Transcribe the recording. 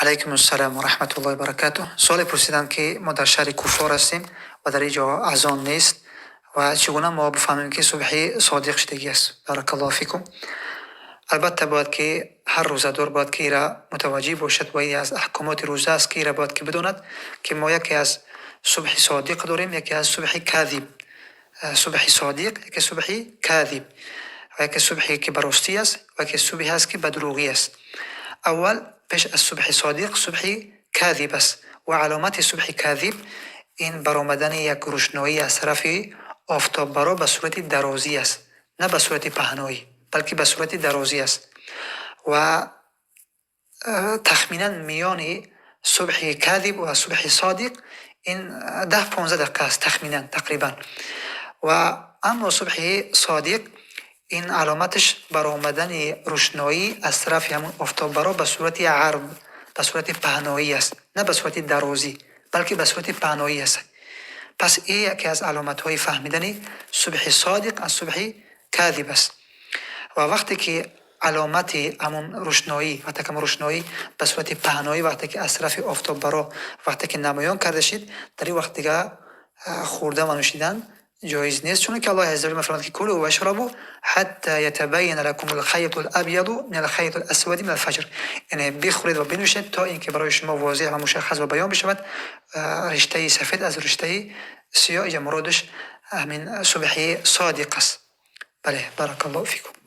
Алайкум ассалом ва раҳматуллоҳи ва баракатуҳ. Суоле пурсиданд, ки мо дар шаҳри куффор ҳастем ва дар ин ҷо азон нест ва чӣ гуна мо бифаҳмем, ки субҳи содиқ шудагӣ аст? Баракаллоҳу фикум. Албатта, бояд ки ҳар рӯзадор бояд ки ира мутаваҷҷеҳ бошад ва ин аз аҳкомоти рӯза аст, ки ира бояд ки бидонад, ки мо яке аз субҳи содиқ дорем, яке аз субҳи кадиб. Субҳи содиқ, яке субҳи кадиб ва яке субҳе ки ба ростӣ аст ва яке субҳе аст, ки ба дурӯғӣ аст. Аввал, пеш аз субҳи содиқ, субҳи кадиб аст ва аломати субҳи кадиб ин баромадани як рӯшноӣ аз тарафи офтоббаро ба сурати дарозӣ аст, на ба сурати паҳноӣ, балки ба сурати дарозӣ аст ва тахминан миёни субҳи кадиб ва субҳи содиқ ин 10-15 дақиқа аст, тахминан, тақрибан. Ва аммо субҳи содиқ ин аломаташ баромадани рӯшноӣ аз тарафи ҳамун офтоббаро ба сурати арз, ба сурати паҳноӣ аст, на ба сурати дарозӣ, балки ба сурати паҳноӣ аст. Пас ин яке аз аломатҳои фаҳмидани субҳи содиқ аз субҳи кадиб аст. Ва вақте ки аломати ҳамун рӯшноӣ, вақте ки ҳамун рӯшноӣ ба сурати паҳноӣ, вақте ки аз тарафи офтоббаро вақте ки намоён карда шид, дар ин вақт дига хӯрдан ва нӯшидан ҷоиз нест, чунки Аллоҳи азза ваҷал мефармояд, ки кулу вашрабу ҳатта ятабайяна лакумул хайтул абяду минал хайтил асвади минал фаҷр, яъне бихӯред ва бинӯшед, то ин ки барои шумо возеҳ ва мушаххас ва баён бишавад риштаи сафед аз риштаи сиёҳ. Иҷа муродаш ҳамин субҳи содиқ аст. Бале, баракаллоҳу фикум.